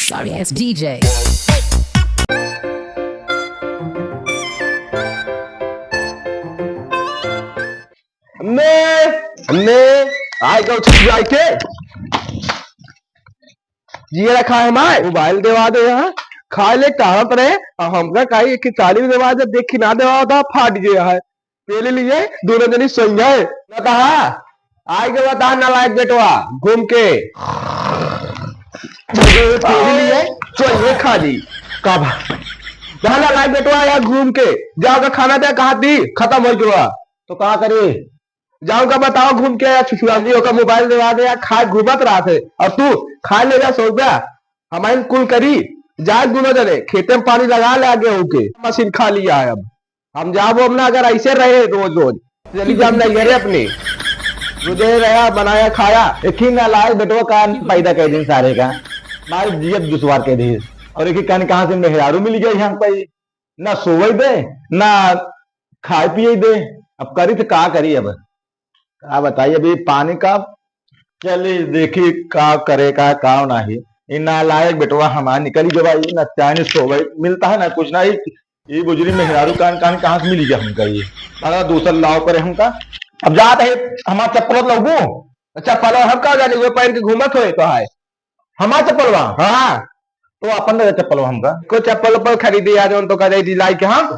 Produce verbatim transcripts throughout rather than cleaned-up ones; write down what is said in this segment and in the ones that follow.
Sorry ass D J। हम्मे, हम्मे, आइ गउ छुट्टी आइ के। जिया रखा है माय, मोबाइल देवा दे यहाँ। खाए ले टारत रहे, अउ हमका कही कि ताली देवा दे, देखी ना देवा दा, फाट गया है। पेली लिए, दोनों जनी सोइहैं। ना कहा, आइ गवा तहार नालायक बेटवा, घूम के। पेली लिए, सोइहैं खाली। का बा? तहार नालायक बेटवा यहाँ घूम के। जाओ का खाना दे, कहा दी, खतम होइ गवा। तो का करी? जाओ का बताओ घूम के, या छुछुआली ओका मोबाइल देवा दे, या खाए घूमत रहत है। अउ तू खाए ले जा सौ रुपया, हमाइन कुल करी, जाए दोनों जने, खेते में पानी लगा ले आगे होके। मशीन खा लिया है अब। हम जाबो अब ना, अगर ऐसे रहे रोज रोज, चली जाम नैहरे अपने। रोजे रहा, बनाया, खाया। एक ही नालायक बेटवा का पैदा कर दिन सारे का। मार जियत दुश्वार कर दी। अउ एक ही कान कहाँ से मेहरारू मिल गया यहाँ पे? ना सोवे दे, ना खाए पिए दे। अब करी तो का करी अब? का बताई, अभी पानी का चली देखी का करे का, का नाही। ई नालायक बेटवा हमार निकली गवा, ई ना चैन सोवे मिलता है ना कुछ ना। ई, ई बुजरी मेहरारू कान कान कहाँ से मिली गया हमका ये? अगर दूसर लाव परे हमका। अब जात है हमार चप्पल लउबू? चप्पल हम का जानी, वो पहन के घूमत होए तो है। हमार चप्पलवा? हाँ। तो अपन दे चप्पलवा हमका। को चप्पल उप्पल खरीदे यार, जौन तो का दे दी लाई के हम।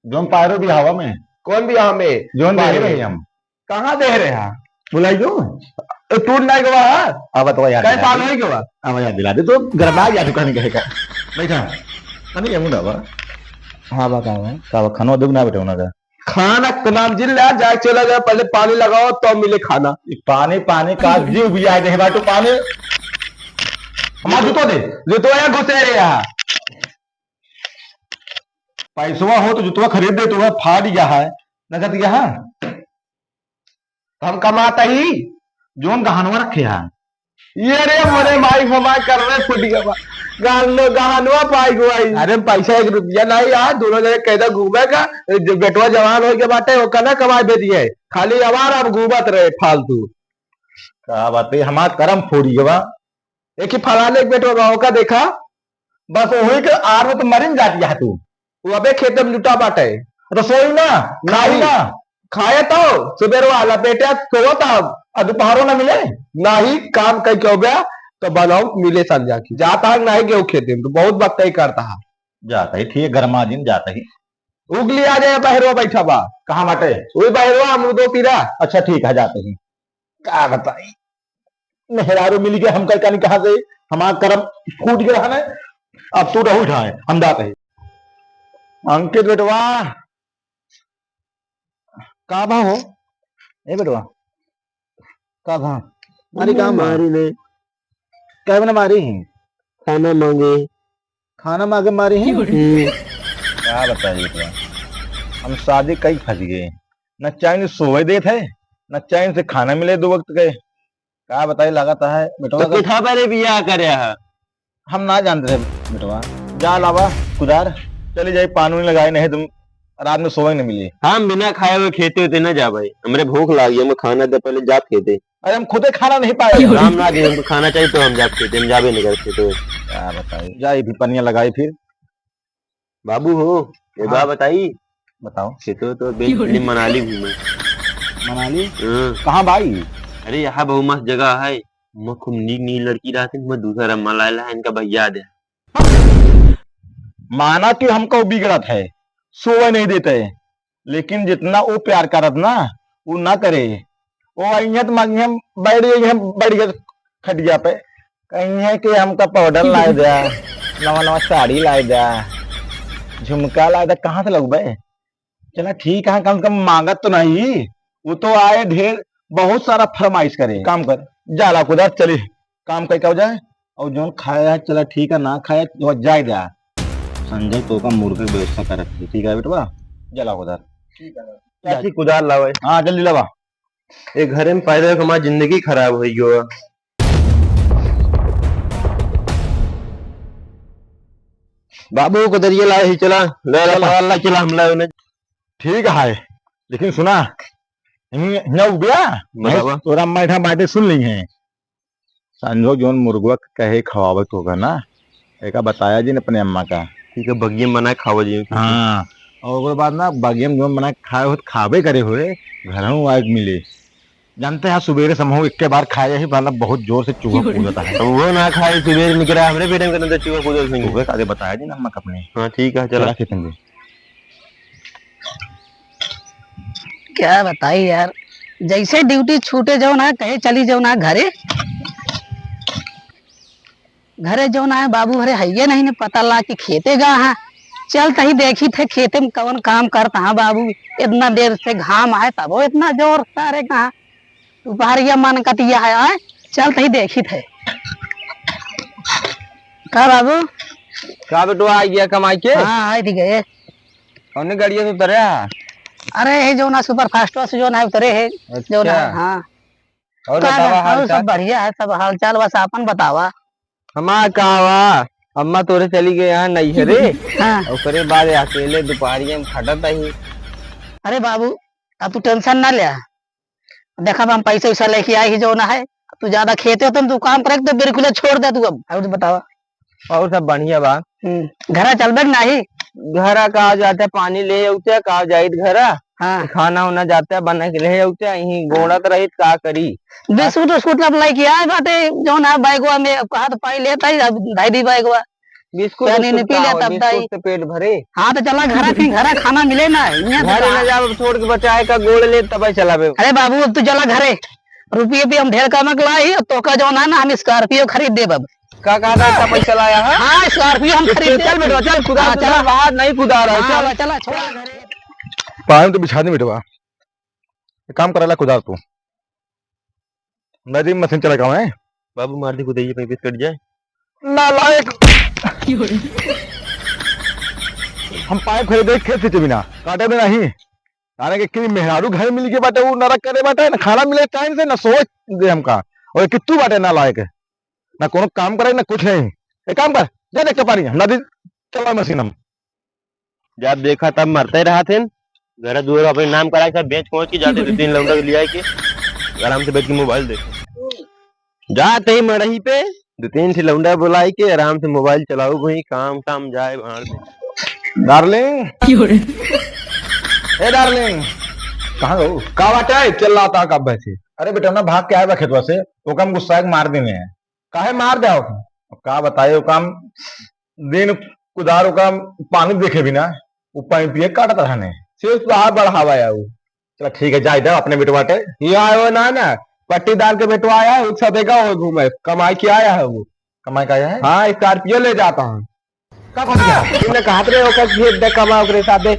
जौन पायरो बियाहवा में। कौन बियाह में? जौन दे पायरो। रहे हम। कहाँ दे रहे हैं? बुलाई जो। ए, टूट नहीं गवा है? अब तो याद कई दिला साल दे। हो गवा? अब याद दिला दे, तो गरमा गया तू कहने कहे का। बैठा। अरे, यमुना बा। हाँ, बा, का बा? का बा? खाना दे ना बेटा, उन्हें का। खाना के नाम जिन ले, जाए चला जाए, पहले पानी लगाओ, तब मिले खाना। ई पानी, पानी का जीव भी आए दे बा, तू पानी। हमार जूतो दे। जूतो यहाँ घुसे रहे यहाँ। पैसवा हो तो जुतवा खरीद दे, तो वह फाट गया है, नगद गया है। हम कमाता ही, जोन गहनवा रखे हैं। ये रे मोरे माई हो माई कर रहे फूट गया बा। गहनो, गहनवा पाई गो आई। अरे पैसा एक रुपया नहीं यार, दोनों जने कैदा घूमे का, जो बेटवा जवान हो गया बाटे, वो कना कमाए भेजिए, खाली आवार आप घूमत रहे फालतू। का बात है, हमार करम फूट गया बा। एक ही फलाने के बेटवा बा, ओका देखा, बस वही के आर में तो मरिन जाती है तू। वो अबे खेते में जुटा बाटे। रसोई ना, खाई नहीं। ना। खाए तो सुबेरवा लपेटे सोवत अब, आ दोपहरो ना मिले। नहीं, काम कई के हो गया, तो बनाओ मिले संझा की। जाता है नहीं गेहूं खेते में, तो बहुत वक्त ही करता है। जाता ही ठीक, गरमा दिन जाता ही। उगली आ जाए, बहरवा बैठा बा। कहाँ बाटे? वही बहरवा, अमरूदो पीरा। अच्छा ठीक है, जाते ही। का बताई? मेहरारू मिल के हमका कानी कहाँ से, हमार करम फूट गया है ना, अब तू रहू ठाए, हम जात है। अंकित बेटवा, का भा हो? ए बेटवा, का भा? मारी का मारी ने? काहे बना मारी है? खाना मांगे। खाना मांगे मारी है? हम्म। का बताई बेटवा, हम शादी कई फंस गए, न चैन से सोवे देत है, न चैन से खाना मिले दो वक्त के। का बताई, लागत है बेटवा तो का कितना पहले बियाह करे है? हम ना जानते रहे बेटवा। जा लावा कुदार, चली जाई पानी लगाए, नहीं तुम रात में सोवे न मिली। हम बिना खाए हुए खेते होते न जा भाई, हमरे भूख लागी, हम खाना दे पहले जात खेते। अरे हम खुदे खाना नहीं पाए। राम ना दे, हमको खाना चाहिए तो हम जात खेते, हम जाबे नहीं करते तो। क्या बताई, जाई फिर पनिया लगाई फिर। बाबू हो, ये हाँ। बात बताई। बताओ। खेतो तो बेच के मनाली घूमे। मनाली? हाँ। कहाँ भाई? अरे यहाँ बहुत मस्त जगह है, मैं खूब नीक नीक लड़की रहते, मैं दूसरा रमा लायला है, इनका भैया दे। माना कि हमको बिगड़त है, सोवे नहीं देते, लेकिन जितना वो प्यार करत ना, वो ना करे। वो अइहें तो मांगिहें, बैठ गई हैं, बैठ गए खटिया पे। कहीं है कि हमका पाउडर लाए द्या, नवा नवा साड़ी लाए द्या, झुमका लाए द्या, कहाँ से लगबे? चला ठीक है, कम से कम मांगत तो नहीं, वो तो आए ढेर, बहुत सारा फरमाइश करे। काम कर, जा ला कुदार, चली, काम करके हो जाए, और जोन खाया है, चला ठीक है, ना खाया, तो जाए द्या। संजय तो का मुर्गा के व्यवस्था करत है, ठीक है बेटवा, जा ला कुदार। ठीक है, जा। चाची कुदार लावे। हाँ, जल्दी लावा। ए घरे में पैदा होके हमार जिंदगी खराब होइ गयो। बाबू, कुदरिया लाए ही, चला, ले, ले, ले, ले, ले, चला, हम लाए उन्हें। ठीक है, लेकिन सुना, हियाँ, हियाँ उबिया, बतावा। तोरा मैठा बाटे सुन ली है। संजोग जौन मुर्गवा के कहे खवावे के होगा ना, एका बताया जिन अपने अम्मा का। ठीक है, बगिया में बना के खावा जी। हाँ, और ओकर बाद ना बगिया में जौन बना के खाए हो, खाबे करे होए, घरहू आए के मिले। जानते हैं, सुबेरे समूह एक के बार खाए ही, मतलब बहुत जोर से चूहा कूदता है। तो वो ना खाए, सुबेरे निकला, हमरे बेटे में कहते चूहा कूदत नहीं। सुबह का दे बताया जिन अम्मा का अपने। हाँ, ठीक है, चला। चला खेतन दे। क्या बताई यार, जैसे ड्यूटी छूटे जाओ ना, कहे चली जाओ ना घरे। घरे जाओ ना है बाबू, घरे है ये नहीं, ने पता ला कि खेते गा है। चल तही देखी थे खेते में कौन काम करता है बाबू, इतना देर से घाम आए तब वो इतना जोर सारे कहा। दोपहरिया मन कटिया है, आए चल तही देखी थे। का बाबू? का बेटवा, आ गया कमाई के? हाँ, आए थी गए। कौने गाड़िया से उतरे हा? अरे, ये जो ना सुपर फास्ट से जो ना उतरे है, जो ना, अच्छा। हाँ। और का बतावा ना, हाल और सब चाल? बढ़िया है, सब हाल चाल, बस आपन बतावा। हमार का वा, अम्मा तोरे चली गए यहाँ नैहरे। हाँ। ओकरे बाद अकेले दोपहरिया में खटत ही। अरे बाबू, अब तू टेंशन ना ले, देखा, हम पैसा वैसा लेके आए ही जो ना है, तू ज्यादा खेते हो तो तू काम करे तो बिल्कुल छोड़ दे तू अब। और बतावा। और सब बढ़िया बा। हम्म, घरा चलबे के नाही? घरा का जाते पानी ले अउते, का जाइत घरा। हाँ। खाना उना जाते बना के ले अउते, यहीं गोड़त रहित का करी। बिस्कुट उस्कुट सब लेके आए बाटे, जौन है बैगवा में, कहा तो पाई लेता ही, अब धई दी बैगवा। बिस्कुट पानी उस्कुट नहीं पी का लेता हो, अब दाई। बिस्कुट से पेट भरे। हाँ, तो चला घरा, फिर घरा खाना मिले ना, यहाँ से घरे कहाँ? ना जाब, अब छोड़ के बचाए का गोड़ ले, तब चलाबे। अरे बाबू, अब तू चला घरे, रुपये भी हम ढेर कमा के लाई, तो का जौन है ना, हम स्कॉर्पियो खरीद देब अब। का कहा था, इतना पैसा लाया है? हाँ, स्कॉर्पियो हम खरीद चल, देब। चल बेटवा, चल, कुदार, हाँ, कुदार चला। बाहर नहीं कुदार है, हाँ, चल। चला, छोड़ा घरे। पानी तो बिछा दे बेटवा, एक काम करेला कुदार तू। नदी में मशीन चला का है? बाबू मार दी कुदैया, कहीं पीस कट जाए। नालायक। हम पाइप खरीदे खेत से बिना काटे में नहीं। तारे के कि मेहरारू घर मिल के बाटे, उ नरक करे बाटे, ना खाना मिले टाइम से, ना सोच दे हमका। और कि तू बाटे नालायक, ना कोनो काम करे, ना कुछ नहीं। एक काम कर, जा देख के पानी, नदी चला मशीन हम। जब देखा तब मरते रहा थे। घर दुआर अपने नाम करा के सब बेच खोच के जाते दो तीन लौंडा के लिया के आराम से बैठ के मोबाइल देखे। जाते ही मड़ही पे दो तीन ठे लौंडा बुलाई के आराम से मोबाइल चलाऊ भाई, काम काम जाए भाड़ में। डार्लिंग। क्यों रे? ए डार्लिंग। कहाँ गऊ? का बाटे? चिल्लाता कब बैठी? अरे बेटा ना भाग के आए बा खेतवा से, ओका हम गुस्सा के मार देने हैं। काहे मार दे? का बताए, ओका हम दिन कुदार ओका पानी देखे बिना, उ पाइपिया काटत रहने। सिर्फ तोहार बढ़ावा है उ। चला ठीक है, जाए दे अपने बेटवा के। ये आयो ना, ना, पट्टीदार के बेटवा आया है, उससे देखा हो घूमे, कमाई के आया है वो। कमाई का आया है? हाँ, स्कॉर्पियो ले जाता हूँ। का कह दिया? तुमने कहा रे, ओकर खेत दे कमा, ओकरे साथे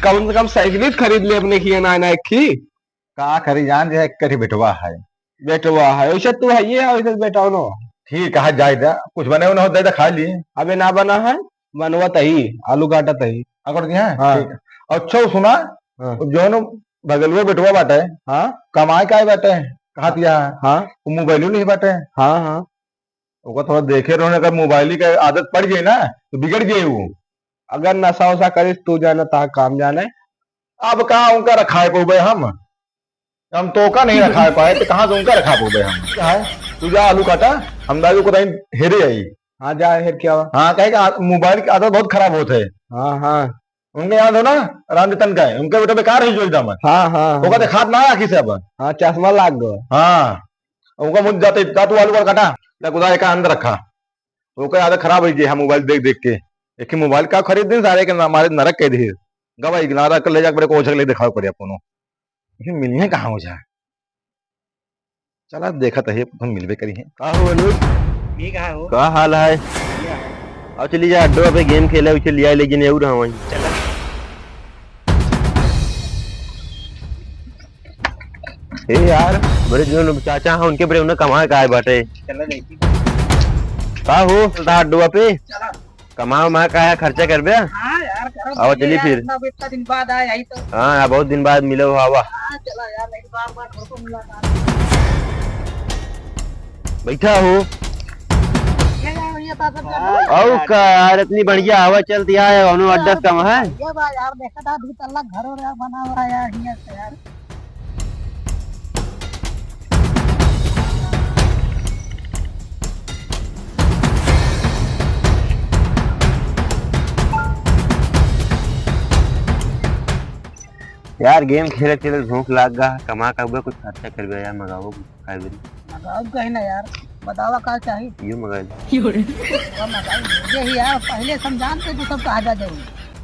कम से कम साइकिल खरीद ले अपने खिया ना, ना एक खी। का करी जान, जे एक करी बेटवा है। बेटवा है, वैसे तू है, ये है, वैसे बेटा हो ना। ठीक है, जाए दे, कुछ बने उन्हें दे दे, खा लिए। अबे ना बना है, बनवत ही, आलू काटत ही। अगर दिया है? हाँ। ठीक है। अच्छा, सुना, हाँ। जौन बगलुआ बेटवा बाटे, हाँ। कमाए का बाटे, कहा दिया है? हाँ। वो मोबाइलो नहीं बाटे। हाँ, हाँ। ओका थोड़ा देखे रहो ना, अगर मोबाइल के आदत पड़ जाए ना, तो बिगड़ जाए वो। अगर नशा वशा करिस, तू जाना, ता काम जाने। अब का उनका रखाए पउबे हम? हम तो का नहीं रखा पाए, तो कहाँ से उनका रखा पउबे हम? क्या है? तू जा आलू काटा, हम दादू को तहीं हेरे आई। हाँ, जा हेर के आवा। हाँ, कहे कि आ-, मोबाइल की आदत बहुत खराब होत है। हाँ, हाँ। उनके याद हो ना, राम रतन का है, उनके बेटा बेकार है जो एकदम। हाँ, हाँ, वो हाँ। कहते खात ना आखी से अब। हाँ, चश्मा लाग गो। हाँ, उनका मुझ जाते, जा तू आलू काटा, जा कुदार का अंदर रखा। ओकर आदत खराब होइ गई है मोबाइल देख देख के। एक ही मोबाइल का खरीद दिन सारे के ना-, मारे नरक कह दिए। गवाही ना रख ले जाके बड़े को ओझा के ले दिखावे पड़े कोनो। लेकिन मिली है कहाँ ओझा? चला देखा तो है, हम मिलबे करी हैं। का हो अनुज? ठीक है हो। का हाल है? बढ़िया है। अब चली जा अड्डो पे गेम खेले, उसे लिया लेकिन ये रहा वहीं। चला। ए यार, बड़े जो चाचा हैं उनके बड़े उन्हें कमाए का आए बाटे। चला देखी। का हो, चलता अड्डुआ पे? चला। कमाओ मा का है, खर्चा करबे? हाँ यार, करब आओ, भैया चली यार, फिर। इतना, इतना दिन बाद आए, यही तो। हाँ यार, बहुत दिन बाद मिले हो, आवा। हाँ, चला यार, नहीं तो बार बार घर को मुलाकात। बैठा हो। ये यार, ये तो सब हाँ। और का यार, इतनी बढ़िया हवा चलती है, कौनो अड्डा कम है? ये बा यार, देखा था, दो तल्ला घर हो रहा, बना हुआ है यार, हियाँ से यार। यार, गेम खेले खेले भूख लाग गा, कमा करबे कुछ खर्चा करबे यार, मंगाओ कुछ खाए बरी। मंगाओ कहीं ना यार, बतावा का चाही? यो मंगा ले। यो रे। वो मंगाई भेजे ही यार, पहले से हम जानते तू सब कहा जा जरूर।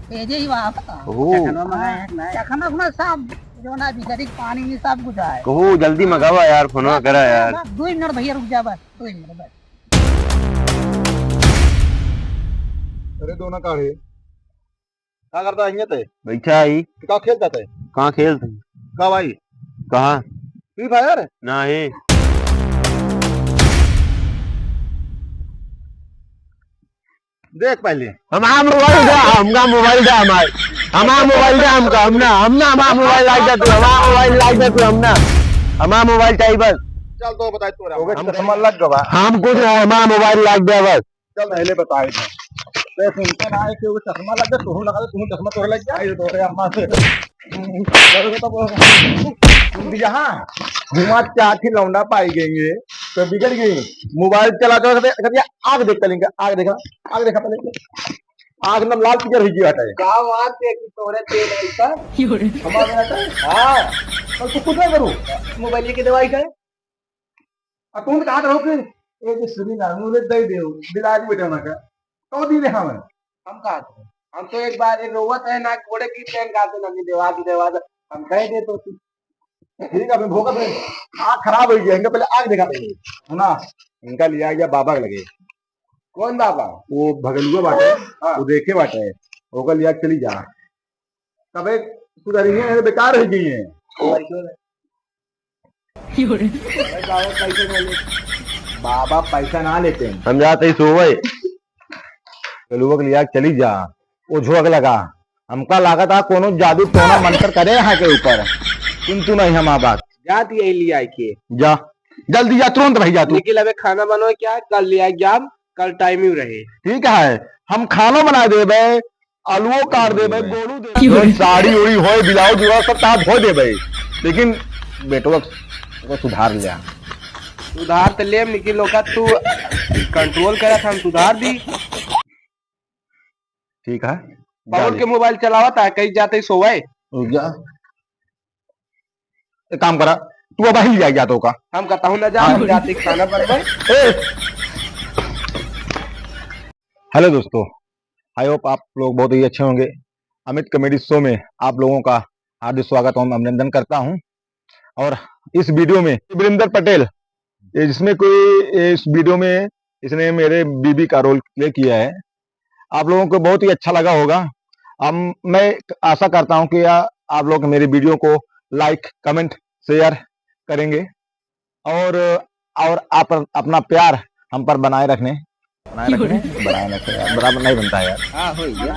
भेजे ही वहाँ पर। ओहो। चखना मंगाए हैं कि नहीं? चखना उखना सब, जो ना बिजली पानी नहीं सब कुछ आए। कहो जल्दी मंगावा यार, फोनवा करा यार। बस दो मिनट भैया रुक जा, बस दो मिनट बस। अरे दोनों का रे? का करता है हियाँ ते? बैठा ही। तो का खेलता ते? कहाँ खेलते? का भाई? कहाँ? Free Fire? नहीं। देख पहले। हमारा मोबाइल दे, हमका मोबाइल दे हमार। हमारा मोबाइल दे हमका, हम ना, हम ना, हमारा मोबाइल लाग दे तू, हमारा मोबाइल लाग दे तू, हम ना। हमारा मोबाइल चाहिए बस। चल तो बताए तोरा। ओके, हम चश्मा लग गवा। हम कुछ नहीं, हमारा मोबाइल लाग दे बस। चल, पहले बताए थे। तो सुनते ना है कि वो चश्मा लग गया, तुहूँ लगा दे, तुहूँ चश्मा तोरे लग गया। आई तोरे अम्मा से। तू भी यहाँ घुमा चार ठे लौंडा पाई गई है, तो बिगड़ गई। मोबाइल चला तो कभी, कभी आग देख पहले इनका, आग देखा, आग देखा पहले। आग एकदम लाल पीला हो गया हटा है। का बात है कि तोरे तेल है का? हमारे यहाँ का? हाँ। तो तू कुछ ना करू। मोबाइल के दवाई का है? आ तुम कहा रहो कि ये जो सुनी ना, मुझे दे दे, दिला दी बेटा ना का। तो दी दे हमें। हम कहा थे? हम तो एक बार ये रोवत है ना, गोड़े की पेन का तो ना दे, आज दे, आज हम कह दे तो तू। ठीक है, अभी भोगत है। आँख खराब हो गया, इनका पहले आँख देखा पहले। है ना? इनका लिया गया बाबा के लगे। कौन बाबा? वो भगलुआ बाटे, हाँ। वो देखे बाटे, ओकर लिया चली जा। तबे सुधरी है, बेकार हो गई है। अरे बाबा, पैसे ना ले। बाबा पैसा ना लेते हैं। हम जाते ही सोवे। कलुआ के लिया चली जा, वो झोंक लगा। हमका लागत आ कोनो जादू टोना मंत्र करे यहाँ के ऊपर। सुन तू नहीं हम बात। जाती यही लिया के। जा, जल्दी जा, तुरंत भाई जा तू। निखिल अबे खाना बनोए क्या? कल लिया जाब, कल टाइम ही रहे। ठीक है, हम खानो बना देबे, आलूओ काट देबे, गोलू देबे। जो साड़ी उड़ी होए, ब्लाउज उड़ा सब ताप हो देबे, लेकिन बेटवा को सुधार ले। सुधार तो लेम, लेकिन लोका तू कंट्रोल करत, हम सुधार दी। ठीक है, जा पावर ले। के मोबाइल चलावत है, कहीं जाते ही सोवे। रुक जा, एक काम करा, तू अब हिल जाए जा तो का। हम कहता हूँ ना जा, हाँ। हम जाते खाना बनवाए। ए! हेलो दोस्तों, I hope आप लोग बहुत ही अच्छे होंगे। अमित कॉमेडी शो में आप लोगों का हार्दिक स्वागत एवं अभिनंदन करता हूँ। और इस वीडियो में वीरेंद्र पटेल, ये जिसमें कोई, ये इस वीडियो में इसने मेरे बीबी का रोल प्ले किया है। आप लोगों को बहुत ही अच्छा लगा होगा। हम, मैं आशा करता हूँ कि आ, आप लोग मेरी वीडियो को लाइक, कमेंट, शेयर करेंगे और, और आप अपना प्यार हम पर बनाए रखने, बनाए रखने, बनाए रखने, बराबर नहीं बनता है यार। हाँ, हो गया।